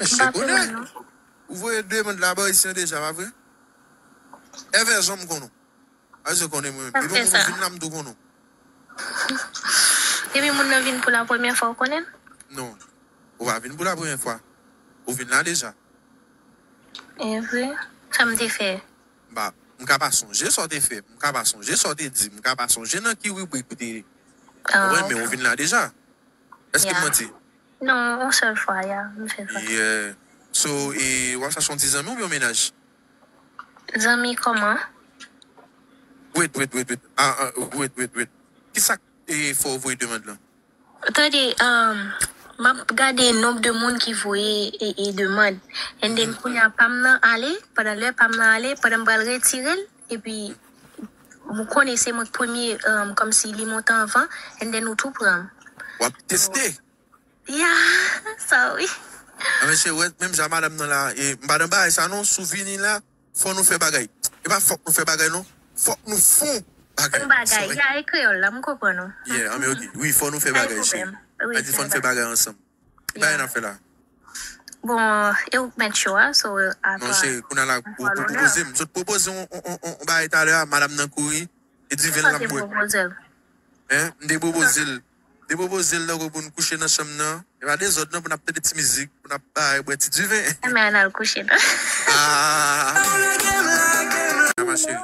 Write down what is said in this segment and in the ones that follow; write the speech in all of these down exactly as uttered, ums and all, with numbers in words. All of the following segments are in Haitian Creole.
Mesye, konnen. Ou voye demann la bò isi an deja, pa vre? Evè, jan m konnen w. Ayisyen konnen mwen menm. Depi yon moun vin la, m tou konnen w. Depi moun nan vin pou la premyè fwa, ou konnen l? Non. Ou pa vin pou la premyè fwa. Ou vin la deja. E vre? Sa m te fè? M pa, m ka pa sonje sa w te fè. M ka pa sonje sa w te di. M ka pa sonje nan ki ribrik ou te ye. Ou konprann, men ou vin la deja. Èske m manti? Non, yon sèl fwa, ya, m fè sa. Yeah. So, e, w ap chache yon ti zanmi oubyen yon mennaj? Zanmi kòman? Wait, wait, wait, wait. Ah, ah, wait, wait, wait. Kisa k, e, fè w voye demann lan? Tande, um, m ap gade nonb de moun ki voye e, e demann. And then, kounye a, pa m nan ale, pandan lè pa m nan ale, pandan m pral retire l, epi m konnen se mwen k premye, um, kòmsi li monte anvan, and then ou tou pran m. W ap teste? Ya, sa wi. A, mesye, wè, menm jan madanm nan la, e, m pa nan bagay sa non, si w vini la, fò nou fè bagay. E pa fòk nou fè bagay non, fòk nou fon bagay. Fon bagay, ya, e kreyòl la, m konprann ou. Yeah, a, men ok. Wi, fò nou fè bagay, cheri. Sa di fò nou fè bagay ansanm. Ki bagay n ap fè la? Bon, e ou k mèt cho a, so, a twa. Non, cheri, kounye a la, ou pwopoze m. Sot pwopoze yon, yon, yon, yon bagay talè a, madanm nan kouri, e diven l n ap bwè. Hein? M te pwopoze l. M te pwopoze l tankou pou n kouche nan chanm nan. E pa dezòd non, pou n ap tande ti mizik, pou n ap bay, bwè ti diven. Men ann al kouche non. Ah! Ah, ma chérie.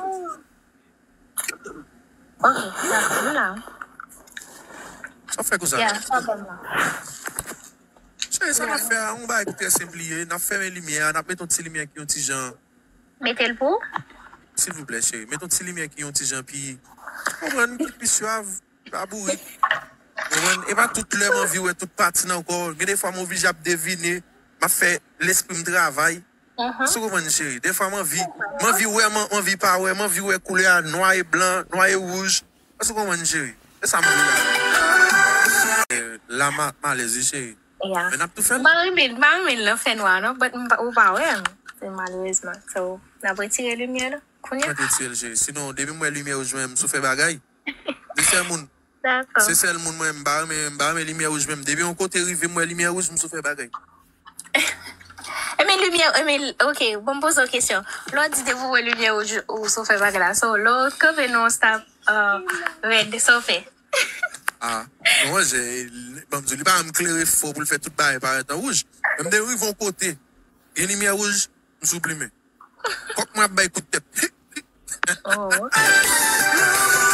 Ok, dakò, m la. Sa w fè konsa? Yeah, sa bon la. Cheri, sa n ap fè a, yon bagay ki trè senp li ye. N ap fèmen limyè a, n ap mete yon ti limyè ki yon ti jan. Mete l pou? Silvouplè, cheri. Mete yon ti limyè ki yon ti jan pi, konprann, ki pi swav, pa bourik. Konprann? E pa tout lè m anvi wè tout pati nan kò w. Gen de fwa m oblije ap devine, m ap fè lespri m travay. Èske w konprann, cheri? De fwa m anvi, m anvi wè, m anvi pa wè, m anvi wè koulè a, nwa e blan, nwa e wouj. Èske w konprann, cheri? Se sa m vle la. Eh, la m a, m alèz, wi, cheri. Yeah. Men n ap tou fè l. M pa renmen, m pa renmen l nan fènwa non, but m pa, ou pa wè m. Se malerezman. So, n ap retire limyè la. Kounye a. Mwen te tire l, cheri. Sinon, depi m wè limyè wouj mwen, m sou fè bagay. Se sèl moun. Dakò. Se sèl moun mwen, m pa renmen, m pa renmen limyè wouj menm. Depi yon kote rive, m wè limyè wouj, m sou fè bagay. Enben, limyè, enben, ok, bon, m poze w kesyon. Lè w di depi w wè limyè wouj, ou sou fè bagay la. So, lè w kanpe nan yon stop, uh, red, sa w fè? Ah, non, se, ban m di w, li pa janm klere fò pou l fè tout bagay parèt an wouj. Men m te rive yon kote, gen limyè wouj, m sou plimen. Kòk mwen ap bay kout tèt. Oh, ok.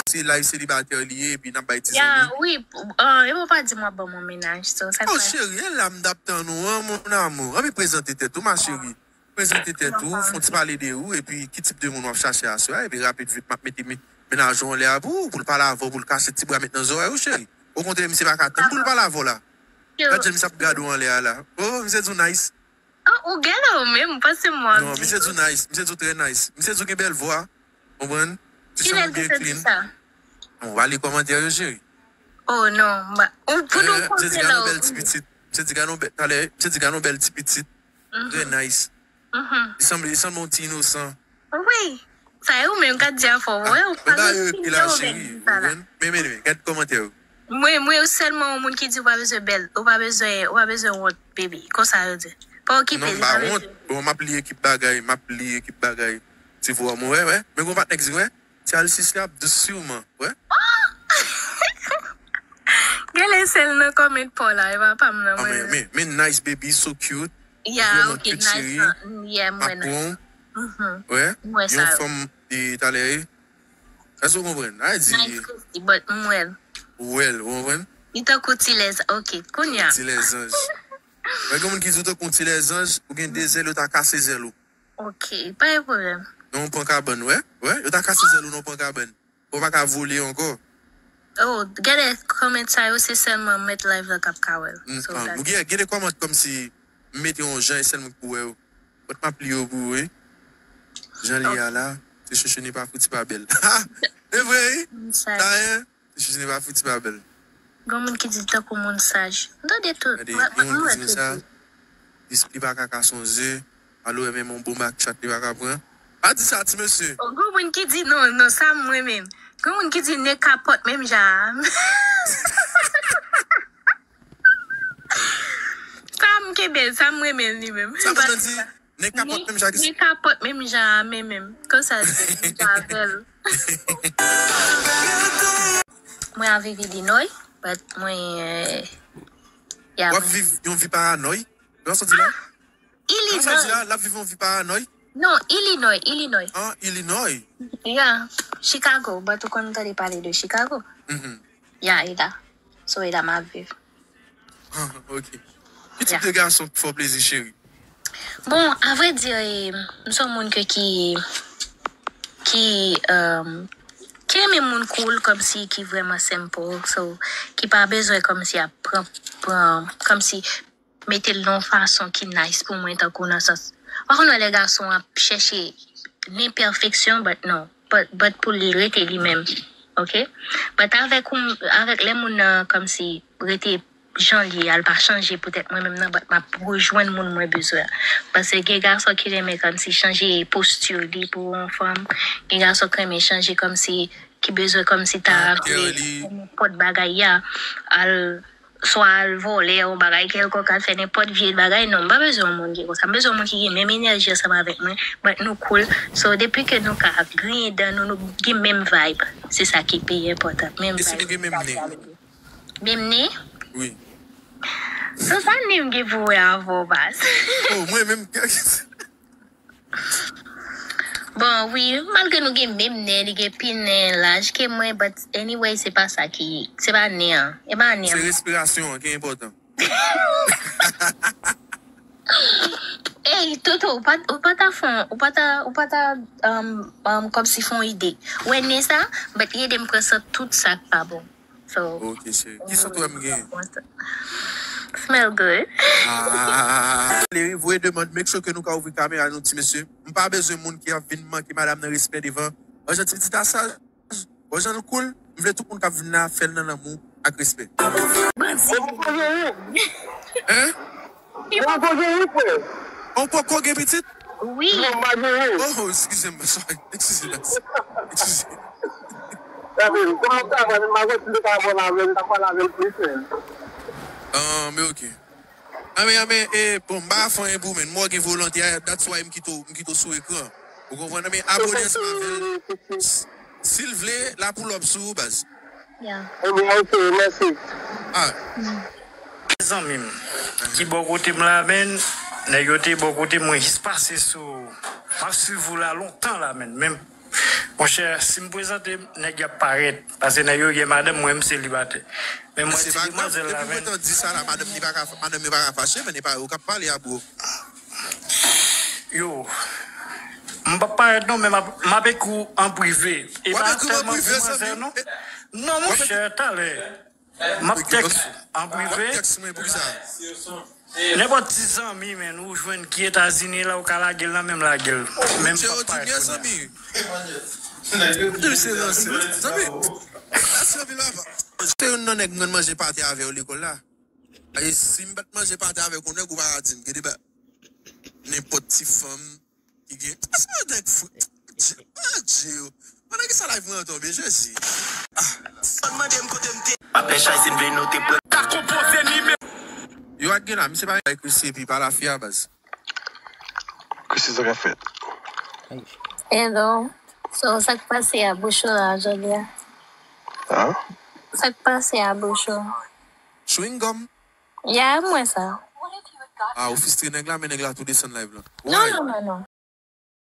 Se live selibatè li ye, epi n ap bay ti zanmi. Ya, wi, uh, e bon, pa di m w ap ban m yon mennaj, so, sa. Oh, cheri, e la m t ap tann ou an, mon amour. Anvi prezante tèt ou, ma chérie. Prezante tèt ou, fè yon ti pale de ou, epi ki tip de moun w ap chache aswè a, epi rapid vit, m ap mete men-, mennaj ou anlè a pou ou, pou l pale avè w, pou l kase ti bra met nan zòrèy ou, cheri. Okontrè, misye pa ka tann pou l pale avè w la. Gad jan misye ap gade w anlè a la. Oh, misye di w nice. Oh, ou gade w menm, ou panse m ap di. Non, misye di w nice, misye di w trè nice. Misye di w gen bèl vwa, konprann? Ti chanm ou byen clean. Kilè l te di sa? Bon, w a li kòmantè yo, cheri. Oh non, m pa, ou, pou nou konte la. Misye di gade yon bèl ti pitit. Misye di gade yon bèl, talè, misye di gade yon bèl ti pitit. Trè nice. Li sanble, li sanble yon ti inosan. Wi. Sa e ou menm k ap di afè w, wè, ou pa gen fini yo menm sa la. Men, men, men, gad kòmantè yo. Mwen, mwen sèlman yon moun ki di ou pa bezwen bèl, ou pa bezwen, ou pa bezwen wont, baby. Konsa yo di. Pa okipe li, pa bezwen. Non, m pa wont. Bon, m ap li ekip bagay, m ap li ekip bagay. Ti vwa mwen, wè, wè. Men gon patnè ki di, wè. Ti Alsis la ap dous siman, wè. Genlè sèl nan comment pa w la, e pa pa m nan, mwen. Men, men, men nice baby, so cute. Yeah, ok, nice. Yeah, m wè nice. Wè. Yon fanm, e, talè, e. Èske w konprann? Nice Christy, but m wè l. Ou wè l, ou konprann? Li tankou ti lèzanj, ok, kounye a. Ti lèzanj. Wè, gen moun ki di w tankou ti lèzanj, ou gen de zèl, yo ta kase zèl ou. Ok, pa gen pwoblèm. Non, w pran kabann, wè? Wè, yo ta kase zèl ou, non, w pran kabann. Ou pa ka vole ankò. Oh, gade kòmantè sa yo, se sèlman mèt live la k ap ka wè l. So, ah, that's it. Gen, gen de kòmantè kòmsi m mete yon jan, e sèl mwen k pou wè yo. But m ap li yo pou ou, wi. Jan li ye a la, se chouchou ni pa fouti pa bèl. Ha! E vre, wi. Sa ye. Chouchou ni pa fouti pa bèl. Gon moun ki di tankou moun saj. M tande tout. Gade, gen moun ki di konsa, li pa ka kase yon ze. Alò, menm yon bon bak chat li pa ka pran. Pa di sa, ti mesye. Oh, gon moun ki di, non, non, sa mwen menm. Gon moun ki di ne kapòt menm jan. Sa M kenbe l, sa m renmen li menm. Sa m di, nèg kapòt menm jan. Nèg kapòt menm jan a men menm. Konsa l ye, menm jan avè l. Mwen ap viv Illinois, but mwen, eh, yeah. W ap viv yon vi paranòy? Nan sa w di la? Nan sa w di la, l ap viv yon vi paranòy? Non, Illinois, Illinois. Ah, Illinois. Yeah, Chicago, but ou konn tande pale de Chicago? Mhm. Yeah, e la. So, e la m ap viv. Ah, ok. Ki tip de gason k fè w plezi, cheri? Bon, a vrè di, eh, m se yon moun ke ki, ki, um, ki renmen moun cool, kòmsi ki vrèman simple, so, ki pa bezwen kòmsi ap pran, pran, kòmsi mete l nan yon fason ki nice pou mwen, tankou nan sans, ou pa konn wè lè gason ap chèche lenpèfeksyon, but non, but, but pou li rete li menm, ok? But avèk ou, avèk lè moun nan kòmsi rete jan li ye a, l pa chanje poutèt mwen menm nan, but m ap rejwenn moun mwen bezwen an. Paske gen gason ki renmen kòmsi chanje posti li pou yon fanm, gen gason ki renmen chanje kòmsi, ki bezwen kòmsi ta vle nenpòt bagay ya, al swa al vòlè yon bagay kèlkonk, al fè nenpòt vye bagay. Non, m pa bezwen yon moun ki konsa. M bezwen yon moun ki gen menm enèji ansanm avèk mwen, but nou cool. So, depi ke nou ka griyen dan nou, nou gen menm vibe. Se sa ki pi enpòtan. Menm vibe. E si nou gen menm nen? Menm nen? Wi. So, sa nen m gen pou wè avè w, baz? Oh, mwen menm. Bon, wi, malgre nou gen menm nen, li gen pi nen laj ke mwen, but anyway, se pa sa ki, se pa nen an, e pa nen an. Se respirasyon an ki enpòtan. Ey, Toto, ou pa, ou pa ta fon, ou pa ta, ou pa ta, um, um, kòmsi fon ide. Ou wè nen sa, but li ede m pran san tout sa k pa bon. So, ok, cheri. Ki sant wè m gen? Smell good. Ah. Vle voye demann, make sure ke nou ka ouvri kamera nou, ti mesye. M pa bezwen moun ki ap vin manke madanm nan respè devan. Bon, jan ti pitit la saj, bon, jan l cool, m vle tout moun k ap vin la fè l nan lanmou ak respè. Hein? Mwen poko gen wi, frè. Ou poko gen pitit? Wi. Non, m pa gen wi. Oh, eskize m, sorry. Eskize m. Eskize. Gade, kòman w travay, m pa kontinye pa pale avè l, m ta pale avè l plis, men. Ah, men ok. Ah, men, ah, men, eh, bon, m pa fè anyen pou ou, men. Mwen gen volonte a, that's why m kite w, m kite w sou ekran. Ou konprann? Men abone ansanm avè l. Si l vle, la pull up sou ou, baz. Yeah. Ebyen, ok, mèsi. Ah. Zanmi m ki bò kote m la, men, nèg yo te bò kote m, mwen jis pase sou, m ap swiv ou la lontan la, men, men, monchè, si m prezante m, nèg y ap parèt, paske nèg yo gen madanm, mwen, m selibatè. Men mwen, ti demwazèl la, men. Depi mwen te di sa la, madanm li pa ka, madanm yo pa ka fache, men e pa yo k ap pale a, bro. Yo, m p ap parèt non, men m ap, m ap ekri w an prive. E pa tèlman demwazèl non. Non, monchè, talè. M ap tèks ou an prive. Nenpòt ti zanmi, men, ou jwenn ki Etazini la, ou ka lage l nan men m, lage l. Men m p ap parèt kounye a. Se youn nan nèg m konn manje pate avè yo lekòl la. E si m pa t manje pate avèk yon nèg, ou pa ka di m. Gen de ba-, nenpòt ti fanm ki gen. Paske nèg fou. Adje, adje yo. Pandan ki sa live mwen an tonbe, Jezi. Ah. Sa mande m kote m te. Apre chay, si m vle note pran. Ka konpoze nimewo. Yo ak gen la, misye pa ekri se epi pa la fi a baz. Chrissy, sa k ap fèt? Hello. So, sa k pase a bouch ou la jodi a? Hein? Sa k pase a bouch ou? Chewing gum. Ya, mwen sa. Ah, ou fistre nèg la, men nèg la tou desann live la. Non, non, non, non.